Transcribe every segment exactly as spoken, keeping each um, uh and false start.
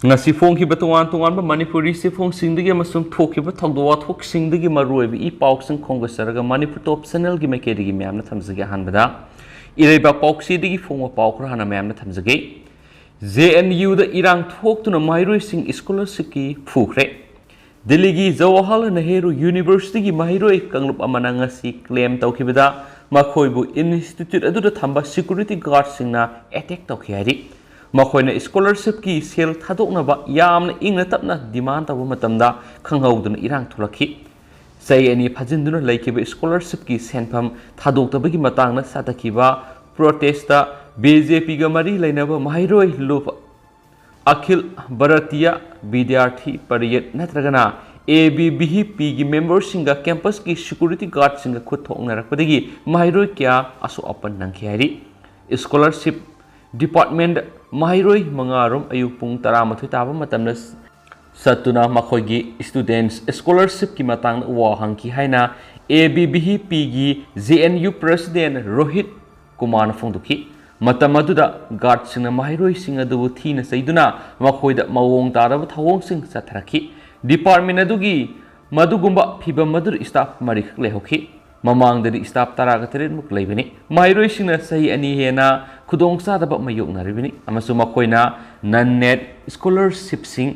ꯉꯁꯤ ꯐꯣꯡꯈꯤꯕ ꯇꯣꯉꯥꯟ ꯇꯣꯉꯥꯟꯕ ꯃꯅꯤꯄꯨꯔꯤ ꯆꯦꯐꯣꯡꯁꯤꯡꯗꯒꯤ ꯑꯃꯁꯨꯡ ꯊꯣꯛꯈꯤꯕ ꯊꯧꯗꯣꯛ ꯋꯥꯊꯣꯛꯁꯤꯡꯗꯒꯤ ꯃꯔꯨꯑꯣꯏꯕ ꯏ ꯄꯥꯎꯁꯤꯡ ꯈꯣꯝꯒꯠꯆꯔꯒ ꯃꯅꯤꯄꯨꯔ ꯇꯣꯞ ꯆꯦꯅꯦꯜꯒꯤ ꯃꯥꯏꯀꯩꯗꯒꯤ ꯃꯌꯥꯝꯅ ꯊꯝꯖꯒꯦ꯫ ꯑꯍꯥꯟꯕꯗ ꯏꯔꯩꯕꯥꯛ ꯄꯥꯎꯆꯦꯗꯒꯤ ꯐꯣꯡꯕ ꯄꯥꯎ ꯈꯔ ꯍꯥꯟꯅ ꯃꯌꯥꯝꯅ ꯊꯝꯖꯒꯦ꯫ ꯖꯦ ꯑꯦꯟ ꯌꯨꯗ ꯏꯔꯥꯡ ꯊꯣꯛꯇꯨꯅ ꯃꯍꯩꯔꯣꯏꯁꯤꯡ ꯁ꯭ꯀꯣꯂꯔꯁꯤꯞꯀꯤ ꯐꯨꯈ꯭ꯔꯦ꯫ ꯗꯤꯜꯂꯤꯒꯤ ꯖꯋꯥꯍꯔꯂꯥꯜ ꯅꯦꯍꯔꯨ ꯌꯨꯅꯤꯚꯔꯁꯤꯇꯤꯒꯤ ꯃꯍꯩꯔꯣꯏ ꯀꯥꯡꯂꯨꯞ ꯑꯃꯅ ꯉꯁꯤ ꯀ꯭ꯂꯦꯝ ꯇꯧꯈꯤꯕꯗ ꯃꯈꯣꯏꯕꯨ ꯏꯟꯁꯇꯤꯇ꯭ꯌꯨꯠ ꯑꯗꯨꯗ ꯊꯝꯕ ꯁꯦꯀ꯭ꯌꯨꯔꯤꯇꯤ ꯒꯥꯔꯗꯁꯤꯡꯅ ꯑꯦꯇꯦꯛ ꯇꯧꯈꯤ ꯍꯥꯏꯔꯤ꯫ ꯃꯈꯣꯏꯅ ꯁ꯭ꯀꯣꯂꯔꯁꯤꯞꯀꯤ ꯁꯦꯜ ꯊꯥꯗꯣꯛꯅꯕ ꯌꯥꯝꯅ ꯏꯪꯅ ꯇꯞꯅ ꯗꯤꯃꯥꯟ ꯇꯧꯕ ꯃꯇꯝꯗ ꯈꯪꯍꯧꯗꯅ ꯏꯔꯥꯡ ꯊꯣꯛꯂꯛꯈꯤ꯫ ꯆꯍꯤ ꯑꯅꯤ ꯐꯥꯖꯤꯟꯗꯨꯅ ꯂꯩꯈꯤꯕ ꯁ꯭ꯀꯣꯂꯔꯁꯤꯞꯀꯤ ꯁꯦꯟꯐꯝ ꯊꯥꯗꯣꯛꯇꯕꯒꯤ ꯃꯇꯥꯡꯗ ꯁꯥꯊꯈꯤꯕ ꯄ꯭ꯔꯣꯇꯦꯁꯇ ꯕꯤ ꯖꯦ ꯄꯤꯒ ꯃꯔꯤ ꯂꯩꯅꯕ ꯃꯍꯩꯔꯣꯏ ꯂꯨꯞ ꯑꯈꯤꯜ ꯚꯥꯔꯇꯤꯌꯥ ꯕꯤꯗ꯭ꯌꯥꯔꯊꯤ ꯄꯔꯤꯌꯠ ꯅꯠꯇ꯭ꯔꯒꯅ ꯑꯦ ꯕꯤ ꯚꯤ ꯄꯤꯒꯤ ꯃꯦꯝꯕꯔꯁꯤꯡꯒ ꯀꯦꯝꯄꯁꯀꯤ ꯁꯦꯀ꯭ꯌꯨꯔꯤꯇꯤ ꯒꯥꯔꯗꯁꯤꯡꯒ ꯈꯨꯠ ꯊꯣꯛꯅꯔꯛꯄꯗꯒꯤ ꯃꯍꯩꯔꯣꯏ ꯀꯌꯥ ꯑꯁꯣꯛ ꯑꯄꯟ ꯅꯪꯈꯤ ꯍꯥꯏꯔꯤ꯫ ꯁ꯭ꯀꯣꯂꯔꯁꯤꯞ ꯗꯤꯄꯥꯔꯠꯃꯦꯟꯗ ꯃꯍꯩꯔꯣꯏ ꯃꯉꯥꯔꯣꯝ ꯑꯌꯨꯛ ꯄꯨꯡ ꯇꯔꯥꯃꯥꯊꯣꯏ ꯇꯥꯕ ꯃꯇꯝꯗ ꯆꯠꯇꯨꯅ ꯃꯈꯣꯏꯒꯤ ꯁ꯭ꯇꯨꯗꯦꯟꯠꯁ ꯁ꯭ꯀꯣꯂꯔꯁꯤꯞꯀꯤ ꯃꯇꯥꯡꯗ ꯋꯥ ꯍꯪꯈꯤ ꯍꯥꯏꯅ ꯑꯦ ꯕꯤ ꯚꯤ ꯄꯤꯒꯤ J N U president Rohit ꯀꯨꯃꯥꯔꯅ ꯐꯣꯡꯗꯣꯛꯈꯤ꯫ ꯃꯇꯝ ꯑꯗꯨꯗ ꯒꯥꯔꯗꯁꯤꯡꯅ ꯃꯍꯩꯔꯣꯏꯁꯤꯡ ꯑꯗꯨꯕꯨ ꯊꯤꯅ ꯆꯩꯗꯨꯅ ꯃꯈꯣꯏꯗ ꯃꯑꯣꯡ ꯇꯥꯗꯕ ꯊꯧꯑꯣꯡꯁꯤꯡ ꯆꯠꯊꯔꯛꯈꯤ꯫ ꯗꯤꯄꯥꯔꯠꯃꯦꯟ ꯑꯗꯨꯒꯤ ꯃꯗꯨꯒꯨꯝꯕ ꯐꯤꯚꯝ ꯑꯗꯨꯗ ꯁ꯭ꯇꯥꯐ ꯃꯔꯤꯈꯛ ꯂꯩꯍꯧꯈꯤ꯫ ꯃꯃꯥꯡꯗꯗꯤ ꯁ꯭ꯇꯥꯐ ꯇꯔꯥꯒ ꯇꯔꯦꯠꯃꯨꯛ ꯂꯩꯕꯅꯤ꯫ ꯃꯍꯩꯔꯣꯏꯁꯤꯡꯅ ꯆꯍꯤ ꯑꯅꯤ ꯍꯦꯟꯅ ꯈꯨꯗꯣꯡꯆꯥꯗꯕ ꯃꯥꯌꯣꯛꯅꯔꯤꯕꯅꯤ ꯑꯃꯁꯨꯡ ꯃꯈꯣꯏꯅ ꯅꯟ ꯅꯦꯠ ꯁ꯭ꯀꯣꯂꯔꯁꯤꯞꯁꯤꯡ,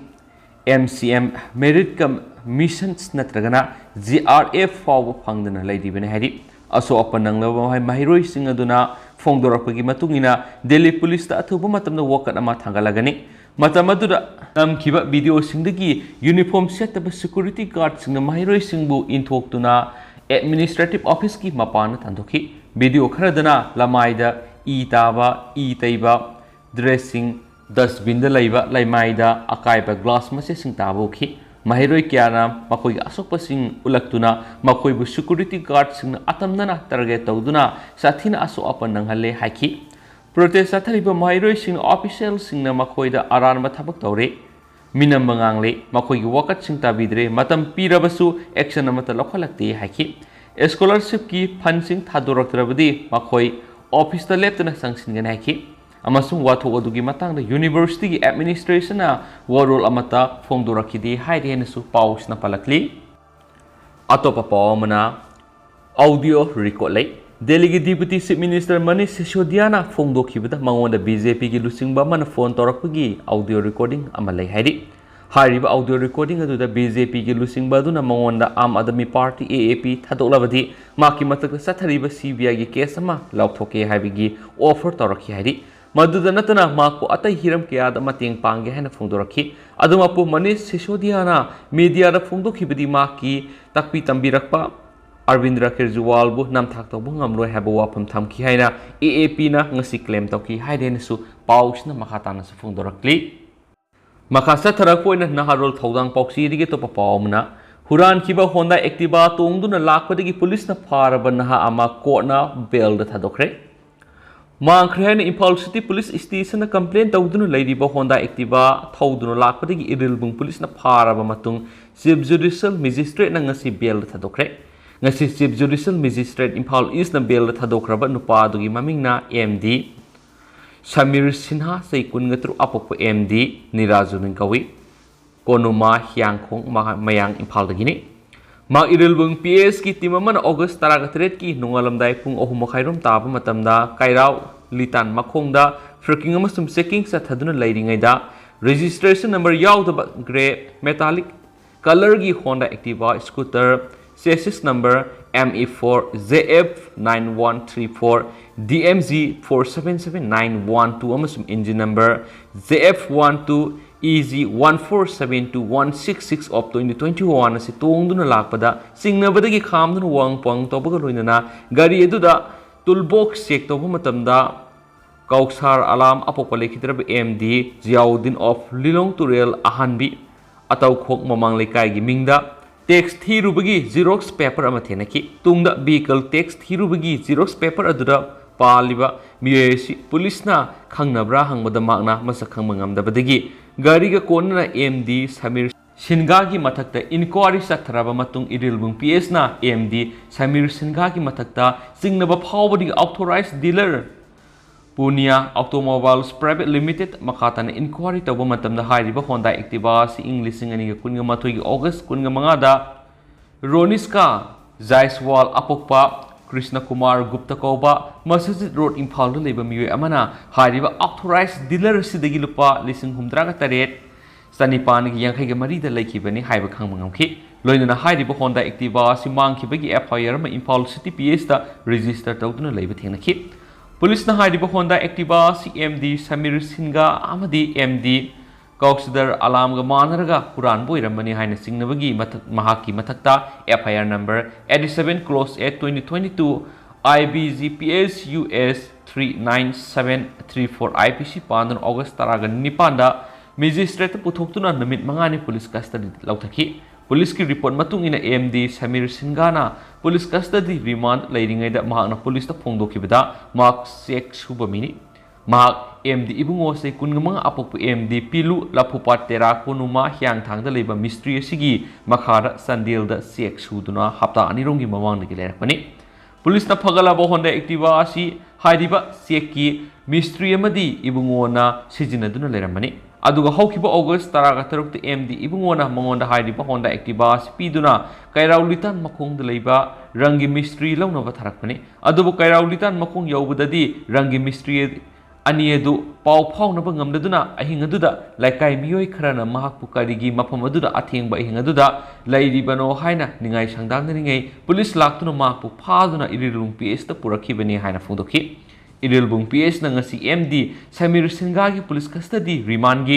M C M, merit cum means ꯅꯠꯇ꯭ꯔꯒꯅ ꯖꯤ ꯑꯥꯔ ꯑꯦꯐ ꯐꯥꯎꯕ ꯐꯪꯗꯅ ꯂꯩꯔꯤꯕꯅꯤ ꯍꯥꯏꯔꯤ꯫ ꯑꯁꯣꯛ ꯑꯄꯟ ꯅꯪꯂꯕ ꯃꯍꯩ-, ꯃꯍꯩꯔꯣꯏꯁꯤꯡ ꯑꯗꯨꯅ ꯐꯣꯡꯗꯣꯔꯛꯄꯒꯤ ꯃꯇꯨꯡ ꯏꯟꯅ ꯗꯦꯜꯂꯤ ꯄꯨꯂꯤꯁꯇ ꯑꯊꯨꯕ ꯃꯇꯝꯗ ꯋꯥꯀꯠ ꯑꯃ ꯊꯥꯡꯒꯠꯂꯒꯅꯤ꯫ ꯃꯇꯝ ꯑꯗꯨꯗ ꯅꯝꯈꯤꯕ ꯚꯤꯗꯤꯑꯣꯁꯤꯡꯗꯒꯤ ꯌꯨꯅꯤꯐꯣꯔꯝ ꯁꯦꯠꯇꯕ ꯁꯦꯀ꯭ꯌꯨꯔꯤꯇꯤ ꯒꯥꯔꯗꯁꯤꯡꯅ ꯃꯍꯩꯔꯣꯏꯁꯤꯡꯕꯨ ꯏꯟꯊꯣꯛꯇꯨꯅ ꯑꯦꯗꯃꯤꯅꯤꯁꯇ꯭ꯔꯦꯇꯤꯚ ꯑꯣꯐꯤꯁꯀꯤ ꯃꯄꯥꯟꯗ ꯊꯥꯡꯗꯣꯛꯈꯤ꯫ ꯚꯤꯗꯤꯑꯣ ꯈꯔꯗꯅ ꯂꯃꯥꯏꯗ ꯏ ꯇꯥꯕ, ꯏ ꯇꯩꯕ, ꯗ꯭ꯔꯦꯁꯁꯤꯡ ꯗꯁꯕꯤꯟꯗ ꯂꯩꯕ ꯂꯩꯃꯥꯏꯗ ꯑꯀꯥꯏꯕ ꯒ꯭ꯂꯥꯁ ꯃꯆꯦꯠꯁꯤꯡ ꯇꯥꯕ ꯎꯈꯤ꯫ ꯃꯍꯩꯔꯣꯏ ꯀꯌꯥꯅ ꯃꯈꯣꯏꯒꯤ ꯑꯁꯣꯛꯄꯁꯤꯡ ꯎꯠꯂꯛꯇꯨꯅ ꯃꯈꯣꯏꯕꯨ ꯁꯦꯀ꯭ꯌꯨꯔꯤꯇꯤ ꯒꯥꯔꯗꯁꯤꯡꯅ ꯑꯇꯝꯅꯅ ꯇꯥꯔꯒꯦꯠ ꯇꯧꯗꯨꯅ ꯁꯥꯊꯤꯅ ꯑꯁꯣꯛ ꯑꯄꯟ ꯅꯪꯍꯜꯂꯦ ꯍꯥꯏꯈꯤ꯫ ꯄ꯭ꯔꯣꯇꯦꯁ ꯆꯠꯊꯔꯤꯕ ꯃꯍꯩꯔꯣꯏꯁꯤꯡꯅ ꯑꯣꯐꯤꯁꯤꯌꯦꯜꯁꯤꯡꯅ ꯃꯈꯣꯏꯗ ꯑꯔꯥꯟꯕ ꯊꯕꯛ ꯇꯧꯔꯦ, ꯃꯤꯅꯝꯕ ꯉꯥꯡꯂꯦ, ꯃꯈꯣꯏꯒꯤ ꯋꯥꯀꯠꯁꯤꯡ ꯇꯥꯕꯤꯗ꯭ꯔꯦ, ꯃꯇꯝ ꯄꯤꯔꯕꯁꯨ ꯑꯦꯛꯁꯟ ꯑꯃꯠꯇ ꯂꯧꯈꯠꯂꯛꯇꯦ ꯍꯥꯏꯈꯤ꯫ ꯁ꯭ꯀꯣꯂꯔꯁꯤꯞꯀꯤ ꯐꯟꯁꯤꯡ ꯊꯥꯗꯣꯔꯛꯇ꯭ꯔꯕꯗꯤ ꯃꯈꯣꯏ ꯑꯣꯐꯤꯁꯇ ꯂꯦꯞꯇꯅ ꯆꯪꯁꯤꯟꯒꯅꯤ ꯍꯥꯏꯈꯤ꯫ ꯑꯃꯁꯨꯡ ꯋꯥꯊꯣꯛ ꯑꯗꯨꯒꯤ ꯃꯇꯥꯡꯗ universityꯒꯤ administrationꯅ ꯋꯥꯔꯣꯜ ꯑꯃꯠꯇ ꯐꯣꯡꯗꯣꯔꯛꯈꯤꯗꯦ ꯍꯥꯏꯔꯤ ꯍꯥꯏꯅꯁꯨ ꯄꯥꯎꯁꯤꯅ ꯄꯜꯂꯛꯂꯤ꯫ ꯑꯇꯣꯞꯄ ꯄꯥꯎ ꯑꯃꯅ, audio record ꯂꯩ꯫ ꯗꯦꯜꯂꯤꯒꯤ Deputy Chief Minister ꯃꯅꯤꯁ ꯁꯤꯁꯣꯗꯤꯌꯥꯅ ꯐꯣꯡꯗꯣꯛꯈꯤꯕꯗ ꯃꯉꯣꯟꯗ BJPꯒꯤ ꯂꯨꯆꯤꯡꯕ ꯑꯃꯅ phone ꯇꯧꯔꯛꯄꯒꯤ audio recording ꯑꯃ ꯂꯩ ꯍꯥꯏꯔꯤ꯫ ꯍꯥꯏꯔꯤꯕ audio recording ꯑꯗꯨꯗ BJPꯒꯤ ꯂꯨꯆꯤꯡꯕ ꯑꯗꯨꯅ ꯃꯉꯣꯟꯗ ꯑꯥꯝ ꯑꯥꯗꯃꯤ ꯄꯥꯔꯇꯤ, AAP, ꯊꯥꯗꯣꯛꯂꯕꯗꯤ ꯃꯍꯥꯛꯀꯤ ꯃꯊꯛꯇ ꯆꯠꯊꯔꯤꯕ CBIꯒꯤ case ꯑꯃ ꯂꯥꯎꯊꯣꯛꯀꯦ ꯍꯥꯏꯕꯒꯤ offer ꯇꯧꯔꯛꯈꯤ ꯍꯥꯏꯔꯤ꯫ ꯃꯗꯨꯗ ꯅꯠꯇꯅ ꯃꯍꯥꯛꯄꯨ ꯑꯇꯩ ꯍꯤꯔꯝ ꯀꯌꯥꯗ ꯃꯇꯦꯡ ꯄꯥꯡꯒꯦ ꯍꯥꯏꯅ ꯐꯣꯡꯗꯣꯔꯛꯈꯤ꯫ ꯑꯗꯨꯃꯛꯄꯨ ꯃꯅꯤꯁ ꯁꯤꯁꯣꯗꯤꯌꯥꯅ mediaꯗ ꯐꯣꯡꯗꯣꯛꯈꯤꯕꯗꯤ ꯃꯍꯥꯛꯀꯤ ꯇꯥꯛꯄꯤ ꯇꯝꯕꯤꯔꯛꯄ ꯑꯔꯕꯤꯟꯗ꯭ꯔ ꯀꯦꯖ꯭ꯔꯤꯋꯥꯜꯕꯨ ꯅꯝꯊꯥꯛ ꯇꯧꯕ ꯉꯝꯂꯣꯏ ꯍꯥꯏꯕ ꯋꯥꯐꯝ ꯊꯝꯈꯤ ꯍꯥꯏꯅ AAPꯅ ꯉꯁꯤ claim ꯇꯧꯈꯤ ꯍꯥꯏꯔꯦꯅꯁꯨ ꯄꯥꯎꯁꯤꯅ ꯃꯈꯥ ꯇꯥꯅꯁꯨ ꯐꯣꯡꯗꯣꯔꯛꯂꯤ꯫ ꯃꯈꯥ ꯆꯠꯊꯔꯛꯄ ꯑꯣꯏꯅ ꯅꯍꯥꯔꯣꯜ ꯊꯧꯗꯥꯡ ꯄꯥꯎꯆꯦꯗꯒꯤ ꯑꯇꯣꯞꯄ ꯄꯥꯎ ꯑꯃꯅ, ꯍꯨꯔꯥꯟꯈꯤꯕ Honda Activa ꯇꯣꯡꯗꯨꯅ ꯂꯥꯛꯄꯗꯒꯤ ꯄꯨꯂꯤꯁꯅ ꯐꯥꯔꯕ ꯅꯍꯥ ꯑꯃ courtꯅ bailꯗ ꯊꯥꯗꯣꯛꯈ꯭ꯔꯦ꯫ ꯃꯥꯡꯈ꯭ꯔꯦ ꯍꯥꯏꯅ ꯏꯝꯐꯥꯜ City Police Stationꯗ complain ꯇꯧꯗꯨꯅ ꯂꯩꯔꯤꯕ Honda Activa ꯊꯧꯗꯨꯅ ꯂꯥꯛꯄꯗꯒꯤ ꯏꯔꯤꯜꯕꯨꯡ ꯄꯨꯂꯤꯁꯅ ꯐꯥꯔꯕ ꯃꯇꯨꯡ Chief Judicial Magistrateꯅ ꯉꯁꯤ bailꯗ ꯊꯥꯗꯣꯛꯈ꯭ꯔꯦ꯫ ꯉꯁꯤ Chief Judicial Magistrate ꯏꯝꯐꯥꯜ Eastꯅ bailꯗ ꯊꯥꯗꯣꯛꯈ꯭ꯔꯕ ꯅꯨꯄꯥ ꯑꯗꯨꯒꯤ ꯃꯃꯤꯡꯅ MD ꯁꯃꯤꯔ ꯁꯤꯟꯍꯥ, ꯆꯍꯤ ꯀꯨꯟꯒ ꯇꯔꯨꯛ, ꯑꯄꯣꯛꯄ MD ꯅꯤꯔꯥꯖꯨꯅꯤꯡ ꯀꯧꯏ꯫ ꯀꯣꯅꯨꯃꯥ ꯍꯤꯌꯥꯡꯈꯣꯡ, ꯃꯍꯥꯛ ꯃꯌꯥꯡ ꯏꯝꯐꯥꯜꯗꯒꯤꯅꯤ꯫ ꯃꯍꯥꯛ ꯏꯔꯤꯜꯕꯨꯡ PSꯀꯤ team ꯑꯃꯅ August ꯇꯔꯥꯒ ꯇꯔꯦꯠꯀꯤ ꯅꯣꯡꯉꯥꯜꯂꯝꯗꯥꯏ ꯄꯨꯡ ꯑꯍꯨꯝ ꯃꯈꯥꯏꯔꯣꯝ ꯇꯥꯕ ꯃꯇꯝꯗ ꯀꯩꯔꯥꯎ ꯂꯤꯇꯥꯟ ꯃꯈꯣꯡꯗ frogging ꯑꯃꯁꯨꯡ checking ꯆꯠꯊꯗꯨꯅ ꯂꯩꯔꯤꯉꯩꯗ registration number ꯌꯥꯎꯗꯕ grey metallic colourꯒꯤ Honda Activa scooter, chassis number ME four JF nine one three four, DMG four seven seven nine one two ꯑꯃꯁꯨꯡ engine number JF one two EG one four seven two one six six of twenty twenty-one ꯑꯁꯤ ꯇꯣꯡꯗꯨꯅ ꯂꯥꯛꯄꯗ ꯆꯤꯡꯅꯕꯗꯒꯤ ꯈꯥꯝꯗꯨꯅ ꯋꯥꯡ ꯄꯥꯡ ꯇꯧꯕꯒ ꯂꯣꯏꯅꯅ ꯒꯥꯔꯤ ꯑꯗꯨꯗ tool box check ꯇꯧꯕ ꯃꯇꯝꯗ ꯀꯧꯁꯥꯔ ꯑꯂꯥꯝ, ꯑꯄꯣꯛꯄ ꯂꯩꯈꯤꯗ꯭ꯔꯕ MD ꯖꯤꯌꯥꯎꯗꯤꯟ of ꯂꯤꯂꯣꯡ ꯇꯨꯔꯦꯜ ꯑꯍꯥꯟꯕꯤ ꯑꯇꯧꯈꯣꯡ ꯃꯃꯥꯡ ꯂꯩꯀꯥꯏꯒꯤ ꯃꯤꯡꯗ tax ꯊꯤꯔꯨꯕꯒꯤ Xerox paper ꯑꯃ ꯊꯦꯡꯅꯈꯤ꯫ ꯇꯨꯡꯗ vehicle tax ꯊꯤꯔꯨꯕꯒꯤ Xerox paper ꯑꯗꯨꯗ ꯄꯥꯜꯂꯤꯕ ꯃꯤꯑꯣꯏ ꯑꯁꯤ ꯄꯨꯂꯤꯁꯅ ꯈꯪꯅꯕ꯭ꯔꯥ ꯍꯪꯕꯗ ꯃꯍꯥꯛꯅ ꯃꯁꯛ ꯈꯪꯕ ꯉꯝꯗꯕꯗꯒꯤ ꯒꯥꯔꯤꯒ ꯀꯣꯟꯅꯅ MD ꯁꯃꯤꯔ ꯁꯤꯟꯒꯥꯒꯤ ꯃꯊꯛꯇ inquiry ꯆꯠꯊꯔꯕ ꯃꯇꯨꯡ ꯏꯔꯤꯜꯕꯨꯡ PSꯅ MD ꯁꯃꯤꯔ ꯁꯤꯟꯒꯥꯒꯤ ꯃꯊꯛꯇ ꯆꯤꯡꯅꯕ ꯐꯥꯎꯕꯗꯒꯤ authorised dealer Punia ꯑꯣꯇꯣꯃꯣꯕꯥꯏꯜꯁ private limited ꯃꯈꯥ ꯇꯥꯅ ꯏꯟꯀ꯭ꯋꯥꯔꯤ ꯇꯧꯕ ꯃꯇꯝꯗ ꯍꯥꯏꯔꯤꯕ ꯍꯣꯟꯗꯥ ꯑꯦꯛꯇꯤꯚꯥ ꯑꯁꯤ ꯏꯪ ꯂꯤꯁꯤꯡ ꯑꯅꯤꯒ ꯀꯨꯟꯒ ꯃꯥꯊꯣꯏꯒꯤ ꯑꯣꯒꯁ ꯀꯨꯟꯒ ꯃꯉꯥꯗ ꯔꯣꯅꯤꯁꯀꯥ ꯖꯥꯏꯁꯋꯥꯜ ꯑꯄꯣꯛꯄ ꯀ꯭ꯔꯤꯁꯅ ꯀꯨꯃꯥꯔ ꯒꯨꯞꯇ ꯀꯧꯕ ꯃꯁꯖꯤꯗ ꯔꯣꯗ ꯏꯝꯐꯥꯜꯗ ꯂꯩꯕ ꯃꯤꯑꯣꯏ ꯑꯃꯅ ꯍꯥꯏꯔꯤꯕ ꯑꯣꯊꯣꯔꯥꯏꯖ ꯗꯤꯂꯔ ꯑꯁꯤꯗꯒꯤ ꯂꯨꯄꯥ ꯂꯤꯁꯤꯡ ꯍꯨꯝꯗ꯭ꯔꯥꯒ ꯇꯔꯦꯠ ꯆꯅꯤꯄꯥꯟꯒꯤ ꯌꯥꯡꯈꯩꯒ ꯃꯔꯤꯗ ꯂꯩꯈꯤꯕꯅꯤ ꯍꯥꯏꯕ ꯈꯪꯕ ꯉꯝꯈꯤ꯫ ꯂꯣꯏꯅꯅ ꯍꯥꯏꯔꯤꯕ ꯍꯣꯟꯗꯥ ꯑꯦꯛꯇꯤꯚꯥ ꯑꯁꯤ ꯃꯥꯡꯈꯤꯕꯒꯤ ꯑꯦꯐ ꯑꯥꯏ ꯑꯥꯔ ꯑꯃ ꯏꯝꯐꯥꯜ ꯁꯤꯇꯤ ꯄꯤ ꯑꯦꯁꯇ ꯔꯦꯖꯤꯁꯇꯔ ꯇꯧꯗꯨꯅ ꯂꯩꯕ ꯊꯦꯡꯅꯈꯤ꯫ ꯄꯨꯂꯤꯁꯅ ꯍꯥꯏꯔꯤꯕ ꯍꯣꯟꯗꯥ ꯑꯦꯛꯇꯤꯚꯥ ꯑꯁꯤ ꯑꯦꯝ ꯗꯤ ꯁꯃꯤꯔ ꯁꯤꯟꯒꯥ ꯑꯃꯗꯤ ꯑꯦꯝ ꯗꯤ ꯀꯧꯁꯗꯔ ꯑꯂꯥꯝꯒ ꯃꯥꯟꯅꯔꯒ ꯍꯨꯔꯥꯟꯕ ꯑꯣꯏꯔꯝꯕꯅꯤ ꯍꯥꯏꯅ ꯆꯤꯡꯅꯕꯒꯤ ꯃꯊꯛ-, ꯃꯍꯥꯛꯀꯤ ꯃꯊꯛꯇ F I R number eighty seven clause eight twenty twenty two I B G P S U S three nine seven three four I P C ꯄꯥꯟꯗꯨꯅ August ꯇꯔꯥꯒ ꯅꯤꯄꯥꯟꯗ ꯃꯦꯖꯤꯁꯇ꯭ꯔꯦꯠꯇ ꯄꯨꯊꯣꯛꯇꯨꯅ ꯅꯨꯃꯤꯠ ꯃꯉꯥꯅꯤ ꯄꯨꯂꯤꯁ ꯀꯁꯇꯗꯤꯗ ꯂꯧꯊꯈꯤ꯫ ꯄꯨꯂꯤꯁꯀꯤ ꯔꯤꯄꯣꯔꯠ ꯃꯇꯨꯡ ꯏꯟꯅ ꯑꯦꯝ ꯗꯤ ꯁꯃꯤꯔ ꯁꯤꯟꯒꯥꯅ ꯄꯨꯂꯤꯁ ꯀꯁꯇꯗꯤ ꯔꯤꯃꯥꯟꯗ ꯂꯩꯔꯤꯉꯩꯗ ꯃꯍꯥꯛꯅ ꯄꯨꯂꯤꯁꯇ ꯐꯣꯡꯗꯣꯛꯈꯤꯕꯗ ꯃꯍꯥꯛ ꯆꯦꯛ ꯁꯨꯕ ꯃꯤꯅꯤ꯫ ꯃꯍꯥꯛ ꯑꯦꯝ ꯗꯤ ꯏꯕꯨꯡꯉꯣ ꯆꯍꯤ ꯀꯨꯟꯃꯉꯥ ꯑꯄꯣꯛꯄ ꯑꯦꯝ ꯗꯤ ꯄꯤꯂꯨ ꯂꯐꯨꯄꯥꯠ ꯇꯦꯔꯥ ꯀꯣꯅꯨꯃꯥ ꯍꯤꯌꯥꯡꯊꯥꯡꯗ ꯂꯩꯕ ꯃꯤꯁꯇ꯭ꯔꯤ ꯑꯁꯤꯒꯤ ꯃꯈꯥꯗ ꯆꯥꯟꯗꯦꯜꯗ ꯆꯦꯛ ꯁꯨꯗꯨꯅ ꯍꯞꯇꯥ ꯑꯅꯤꯔꯣꯝꯒꯤ ꯃꯃꯥꯡꯗꯒꯤ ꯂꯩꯔꯛꯄꯅꯤ꯫ ꯄꯨꯂꯤꯁꯅ ꯐꯒꯠꯂꯕ ꯍꯣꯟꯗꯥ ꯑꯦꯛꯇꯤꯚꯥ ꯑꯁꯤ ꯍꯥꯏꯔꯤꯕ ꯆꯦꯛꯀꯤ ꯃꯤꯁꯇ꯭ꯔꯤ ꯑꯃꯗꯤ ꯏꯕꯨꯡꯉꯣꯅ ꯁꯤꯖꯤꯟꯅꯗꯨꯅ ꯂꯩꯔꯝꯕꯅꯤ꯫ ꯑꯗꯨꯒ ꯍꯧꯈꯤꯕ ꯑꯣꯒꯁ ꯇꯔꯥꯒ ꯇꯔꯨꯛꯇ ꯑꯦꯝ ꯗꯤ ꯏꯕꯨꯡꯉꯣꯅ ꯃꯉꯣꯟꯗ ꯍꯥꯏꯔꯤꯕ ꯍꯣꯟꯗꯥ ꯑꯦꯛꯇꯤꯚꯥ ꯑꯁꯤ ꯄꯤꯗꯨꯅ ꯀꯩꯔꯥꯎ ꯂꯤꯇꯥꯟ ꯃꯈꯣꯡꯗ ꯂꯩꯕ ꯔꯪꯒꯤ ꯃꯤꯁꯇ꯭ꯔꯤ ꯂꯧꯅꯕ ꯊꯥꯔꯛꯄꯅꯤ꯫ ꯑꯗꯨꯕꯨ ꯀꯩꯔꯥꯎ ꯂꯤꯇꯥꯟ ꯃꯈꯣꯡ ꯌꯧꯕꯗꯗꯤ ꯔꯪꯒꯤ ꯃꯤꯁꯇ꯭ꯔꯤ ꯑꯅꯤ ꯑꯗꯨ ꯄꯥꯎ ꯐꯥꯎꯅꯕ ꯉꯝꯂꯗꯨꯅ ꯑꯍꯤꯡ ꯑꯗꯨꯗ ꯂꯩꯀꯥꯏ ꯃꯤꯑꯣꯏ ꯈꯔꯅ ꯃꯍꯥꯛꯄꯨ ꯀꯔꯤꯒꯤ ꯃꯐꯝ ꯑꯗꯨꯗ ꯑꯊꯦꯡꯕ ꯑꯍꯤꯡ ꯑꯗꯨꯗ ꯂꯩꯔꯤꯕꯅꯣ ꯍꯥꯏꯅ ꯅꯤꯡꯉꯥꯏ ꯁꯪꯗꯥꯡꯅꯔꯤꯉꯩ ꯄꯨꯂꯤꯁ ꯂꯥꯛꯇꯨꯅ ꯃꯍꯥꯛꯄꯨ ꯐꯥꯗꯨꯅ ꯏꯔꯤꯜꯕꯨꯡ ꯄꯤ ꯑꯦꯁꯇ ꯄꯨꯔꯛꯈꯤꯕꯅꯤ ꯍꯥꯏꯅ ꯐꯣꯡꯗꯣꯛꯈꯤ꯫ ꯏꯔꯤꯜꯕꯨꯡ ꯄꯤ ꯑꯦꯁꯅ ꯉꯁꯤ ꯑꯦꯝ ꯗꯤ ꯁꯃꯤꯔ ꯁꯤꯟꯒꯥꯒꯤ ꯄꯨꯂꯤꯁ ꯀꯁꯇꯗꯤ ꯔꯤꯃꯥꯟꯒꯤ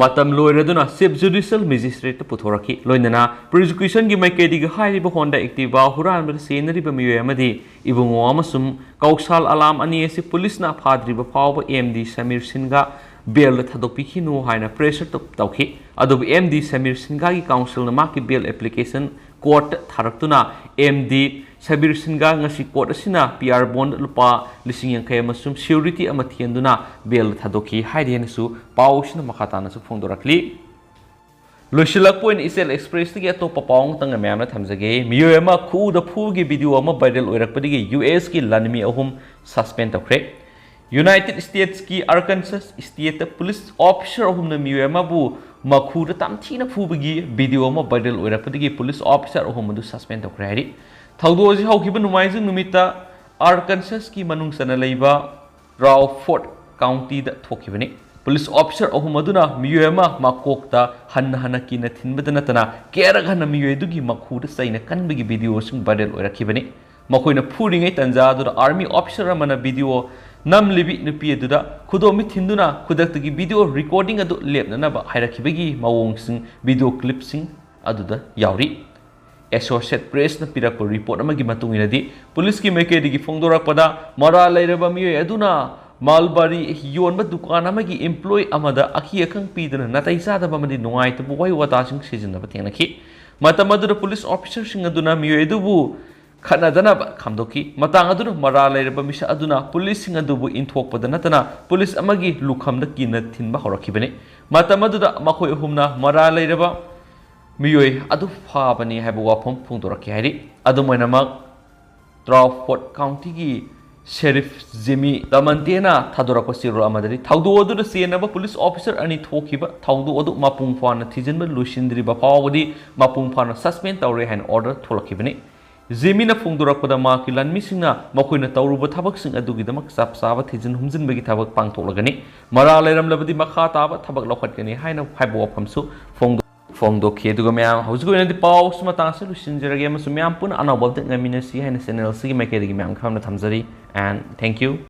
ꯃꯇꯝ ꯂꯣꯏꯔꯗꯨꯅ ꯆꯤꯐ ꯖꯨꯗꯤꯁꯤꯌꯦꯜ ꯃꯦꯖꯤꯁꯇ꯭ꯔꯦꯠꯇ ꯄꯨꯊꯣꯔꯛꯈꯤ꯫ ꯂꯣꯏꯅꯅ ꯄ꯭ꯔꯣꯁꯤꯀ꯭ꯌꯨꯁꯟꯒꯤ ꯃꯥꯏꯀꯩꯗꯒꯤ ꯍꯥꯏꯔꯤꯕ ꯍꯣꯟꯗꯥ ꯑꯦꯛꯇꯤꯚꯥ ꯍꯨꯔꯥꯟꯕꯗ ꯆꯦꯟꯅꯔꯤꯕ ꯃꯤꯑꯣꯏ ꯑꯃꯗꯤ ꯏꯕꯨꯡꯉꯣ ꯑꯃꯁꯨꯡ ꯀꯧꯁꯥꯜ ꯑꯂꯥꯝ ꯑꯅꯤ ꯑꯁꯤ ꯄꯨꯂꯤꯁꯅ ꯐꯥꯗ꯭ꯔꯤꯕ ꯐꯥꯎꯕ ꯑꯦꯝ ꯗꯤ ꯁꯃꯤꯔ ꯁꯤꯟꯒꯥ ꯕꯦꯜꯗ ꯊꯥꯗꯣꯛꯄꯤꯈꯤꯅꯨ ꯍꯥꯏꯅ ꯄ꯭ꯔꯦꯁꯔ ꯇꯧ-, ꯇꯧꯈꯤ꯫ ꯑꯗꯨꯕꯨ ꯑꯦꯝ ꯗꯤ ꯁꯃꯤꯔ ꯁꯤꯟꯒꯥꯒꯤ ꯀꯥꯎꯟꯁꯤꯜꯅ ꯃꯍꯥꯛꯀꯤ ꯕꯦꯜ ꯑꯦꯄ꯭ꯂꯤꯀꯦꯁꯟ ꯀꯣꯔꯠꯇ ꯊꯥꯔꯛꯇꯨꯅ ꯑꯦꯝ ꯗꯤ ꯁꯕꯤꯔ ꯁꯤꯟꯒꯥ ꯉꯁꯤ ꯀꯣꯔꯠ ꯑꯁꯤꯅ ꯄꯤ ꯑꯥꯔ ꯕꯣꯟꯗ ꯂꯨꯄꯥ ꯂꯤꯁꯤꯡ ꯌꯥꯡꯈꯩ ꯑꯃꯁꯨꯡ ꯁꯤꯌꯨꯔꯤꯇꯤ ꯑꯃ ꯊꯤꯍꯟꯗꯨꯅ ꯕꯦꯜꯗ ꯊꯥꯗꯣꯛꯈꯤ ꯍꯥꯏꯔꯤ ꯍꯥꯏꯅꯁꯨ ꯄꯥꯎ ꯑꯁꯤꯅ ꯃꯈꯥ ꯇꯥꯅꯁꯨ ꯐꯣꯡꯗꯣꯔꯛꯂꯤ꯫ ꯂꯣꯏꯁꯤꯜꯂꯛꯄ ꯑꯣꯏꯅ ꯏꯆꯦꯜ ꯑꯦꯛꯁꯄ꯭ꯔꯦꯁꯇꯒꯤ ꯑꯇꯣꯞꯄ ꯄꯥꯎ ꯑꯃꯇꯪꯒ ꯃꯌꯥꯝꯅ ꯊꯝꯖꯒꯦ꯫ ꯃꯤꯑꯣꯏ ꯑꯃ ꯈꯨꯎꯗ ꯐꯨꯕꯒꯤ ꯚꯤꯗꯤꯑꯣ ꯑꯃ ꯚꯥꯏꯔꯦꯜ ꯑꯣꯏꯔꯛꯄꯗꯒꯤ ꯌꯨ ꯑꯦꯁꯀꯤ ꯂꯥꯟꯃꯤ ꯑꯍꯨꯝ ꯁꯁꯄꯦꯟ ꯇꯧꯈ꯭ꯔꯦ꯫ United Statesꯀꯤ Arkansas stateꯇ police officer ꯑꯍꯨꯝꯅ ꯃꯤꯑꯣꯏ ꯑꯃꯕꯨ ꯃꯈꯨꯗ ꯇꯝꯊꯤꯅ ꯐꯨꯕꯒꯤ video ꯑꯃ viral ꯑꯣꯏꯔꯛꯄꯗꯒꯤ police officer ꯑꯍꯨꯝ ꯑꯗꯨ suspend ꯇꯧꯈ꯭ꯔꯦ ꯍꯥꯏꯔꯤ꯫ ꯊꯧꯗꯣꯛ ꯑꯁꯤ ꯍꯧꯈꯤꯕ ꯅꯣꯡꯃꯥꯏꯖꯤꯡ ꯅꯨꯃꯤꯠꯇ Arkansasꯀꯤ ꯃꯅꯨꯡ ꯆꯟꯅ ꯂꯩꯕ Crawford Countyꯗ ꯊꯣꯛꯈꯤꯕꯅꯤ꯫ Police officer ꯑꯍꯨꯝ ꯑꯗꯨꯅ ꯃꯤꯑꯣꯏ ꯑꯃ ꯃꯀꯣꯛꯇ ꯍꯟꯅ ꯍꯟꯅ ꯀꯤꯅ ꯊꯤꯟꯕꯗ ꯅꯠꯇꯅ ꯀꯌꯥꯔꯛ ꯍꯟꯅ ꯃꯤꯑꯣꯏ ꯑꯗꯨꯒꯤ ꯃꯈꯨꯗ ꯆꯩꯅ ꯀꯟꯕꯒꯤ videoꯁꯤꯡ viral ꯑꯣꯏꯔꯛꯈꯤꯕꯅꯤ꯫ ꯃꯈꯣꯏꯅ ꯐꯨꯔꯤꯉꯩ ꯇꯟꯖꯥ ꯑꯗꯨꯗ army officer ꯑꯃꯅ video ꯅꯝꯂꯤꯕꯤ ꯅꯨꯄꯤ ꯑꯗꯨꯗ ꯈꯨꯗꯣꯝꯕꯤ ꯊꯤꯟꯗꯨꯅ ꯈꯨꯗꯛꯇꯒꯤ video recording ꯑꯗꯨ ꯂꯦꯞꯅꯅꯕ ꯍꯥꯏꯔꯛꯈꯤꯕꯒꯤ ꯃꯑꯣꯡꯁꯤꯡ video clipꯁꯤꯡ ꯑꯗꯨꯗ ꯌꯥꯎꯔꯤ꯫ Associated Pressꯅ ꯄꯤꯔꯛꯄ report ꯑꯃꯒꯤ ꯃꯇꯨꯡ ꯏꯟꯅꯗꯤ, policeꯀꯤ ꯃꯥꯏꯀꯩꯗꯒꯤ ꯐꯣꯡꯗꯣꯔꯛꯄꯗ, ꯃꯔꯥꯜ ꯂꯩꯔꯕ ꯃꯤꯑꯣꯏ ꯑꯗꯨꯅ Mulberry ꯌꯣꯟꯕ ꯗꯨꯀꯥꯟ ꯑꯃꯒꯤ employee ꯑꯃꯗ ꯑꯈꯤ ꯑꯈꯪ ꯄꯤꯗꯨꯅ ꯅꯥꯇꯩ ꯆꯥꯗꯕ ꯑꯃꯗꯤ ꯅꯨꯡꯉꯥꯏꯇꯕ ꯋꯥꯍꯩ ꯋꯥꯇꯥꯁꯤꯡ ꯁꯤꯖꯤꯟꯅꯕ ꯊꯦꯡꯅꯈꯤ꯫ ꯃꯇꯝ ꯑꯗꯨꯗ police officerꯁꯤꯡ ꯑꯗꯨꯅ ꯃꯤꯑꯣꯏ ꯑꯗꯨꯕꯨ ꯈꯠꯅꯗꯅꯕ ꯈꯥꯝꯗꯣꯛꯈꯤ꯫ ꯃꯇꯥꯡ ꯑꯗꯨꯗ ꯃꯔꯥꯜ ꯂꯩꯔꯕ ꯃꯤꯁꯛ ꯑꯗꯨꯅ policeꯁꯤꯡ ꯑꯗꯨꯕꯨ ꯏꯟꯊꯣꯛꯄꯗ ꯅꯠꯇꯅ police ꯑꯃꯒꯤ ꯂꯨꯈꯝꯗ ꯀꯤꯅ ꯊꯤꯟꯕ ꯍꯧꯔꯛꯈꯤꯕꯅꯤ꯫ ꯃꯇꯝ ꯑꯗꯨꯗ ꯃꯈꯣꯏ ꯑꯍꯨꯝꯅ ꯃꯔꯥꯜ ꯂꯩꯔꯕ ꯃꯤꯑꯣꯏ ꯑꯗꯨ ꯐꯥꯕꯅꯤ ꯍꯥꯏꯕ ꯋꯥꯐꯝ ꯐꯣꯡꯗꯣꯔꯛꯈꯤ ꯍꯥꯏꯔꯤ꯫ ꯑꯗꯨꯝ ꯑꯣꯏꯅꯃꯛ, Crawford Countyꯒꯤ Sheriff Jimmy Lamonteꯅ ꯊꯥꯗꯣꯔꯛꯄ ꯆꯦꯔꯣꯜ ꯑꯃꯗꯗꯤ, ꯊꯧꯗꯣꯛ ꯑꯗꯨꯗ ꯆꯦꯟꯅꯕ police officer ꯑꯅꯤ ꯊꯣꯛꯈꯤꯕ ꯊꯧꯗꯣꯛ ꯑꯗꯨ ꯃꯄꯨꯡ ꯐꯥꯅ ꯊꯤꯖꯤꯟꯕ ꯂꯣꯏꯁꯤꯟꯗ꯭ꯔꯤꯕ ꯐꯥꯎꯕꯗꯤ ꯃꯄꯨꯡ ꯐꯥꯅ suspend ꯇꯧꯔꯦ ꯍꯥꯏꯅ order ꯊꯣꯛꯂꯛꯈꯤꯕꯅꯤ꯫ Jimmyꯅ ꯐꯣꯡꯗꯣꯔꯛꯄꯗ, ꯃꯍꯥꯛꯀꯤ ꯂꯥꯟꯃꯤꯁꯤꯡꯅ ꯃꯈꯣꯏꯅ ꯇꯧꯔꯨꯕ ꯊꯕꯛꯁꯤꯡ ꯑꯗꯨꯒꯤꯗꯃꯛ ꯆꯞ ꯆꯥꯕ ꯊꯤꯖꯤꯟ ꯍꯨꯝꯖꯤꯟꯕꯒꯤ ꯊꯕꯛ ꯄꯥꯡꯊꯣꯛꯂꯒꯅꯤ꯫ ꯃꯔꯥꯜ ꯂꯩꯔꯝꯂꯕꯗꯤ ꯃꯈꯥ ꯇꯥꯕ ꯊꯕꯛ ꯂꯧꯈꯠꯀꯅꯤ ꯍꯥꯏꯅ ꯍꯥꯏꯕ ꯋꯥꯐꯝꯁꯨ ꯐꯣꯡꯗꯣꯛ-, ꯐꯣꯡꯗꯣꯛꯈꯤ꯫ ꯑꯗꯨꯒ ꯃꯌꯥꯝ, ꯍꯧꯖꯤꯛꯀꯤ ꯑꯣꯏꯅꯗꯤ ꯄꯥꯎꯁꯤ ꯃꯇꯥꯡꯁꯤꯗ ꯂꯣꯏꯁꯤꯟꯖꯔꯒꯦ ꯑꯃꯁꯨꯡ ꯃꯌꯥꯝ ꯄꯨꯟꯅ ꯑꯅꯧꯕ update ꯉꯥꯏꯃꯤꯟꯅꯁꯤ ꯍꯥꯏꯅ channel ꯑꯁꯤꯒꯤ ꯃꯥꯏꯀꯩꯗꯒꯤ ꯃꯌꯥꯝ ꯈꯪꯅ ꯊꯝꯖꯔꯤ꯫ And thank you꯫